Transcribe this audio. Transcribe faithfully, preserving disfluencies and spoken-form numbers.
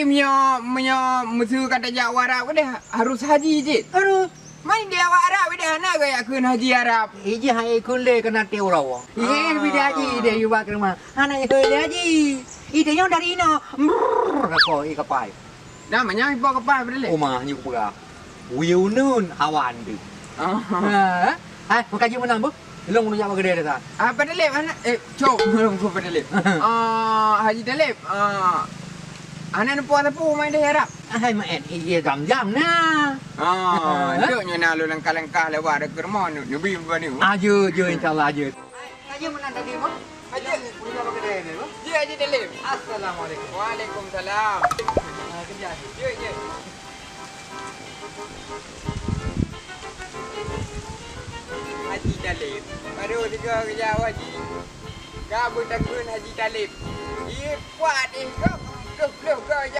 Meunyoe, meunyoe meuseu ka tajak u Arab keudeh harus haji cit. Harus. Man di awak Arab keudeh hana gaya kheun haji Arab. Iji hai kheun lé keunan teuroe. Iji bida haji deh ubak ke rumah. Hana ikheun lé haji. Ide nyang dari ina. Brrr, ko i kapai. Dah manyang ipo kapai berdele. Uma nyu peugah. Wiunun hawan tu. Ah. Ha? Hai, meukaji menang bu. Ilong meunujak bak keudè desa. Ah, Pak Dalib, hana, eh, cok, belum ku Pak Dalib. Ah, Haji Dalib, ah, hana neupo sapu mai deh Arab. Hai, maet, iya jam-jam na. Ah, dok nyoe na lôn langkah-langkah lewat dekat rumah nu, nubi bukan ni. Aja, aja, insya Allah aja. Aja menang tadi, Bu. Aja. Meunujak bak keudè deh, Bu. Ya, Haji Dalib. Assalamualaikum. Waalaikumsalam. Ah, kerja. Ya, ya. Haji Talib. Baru tiga keujaweuh Haji. Ka beutakheun Haji Talib. Ié pat éh gob, ploh-ploh gob.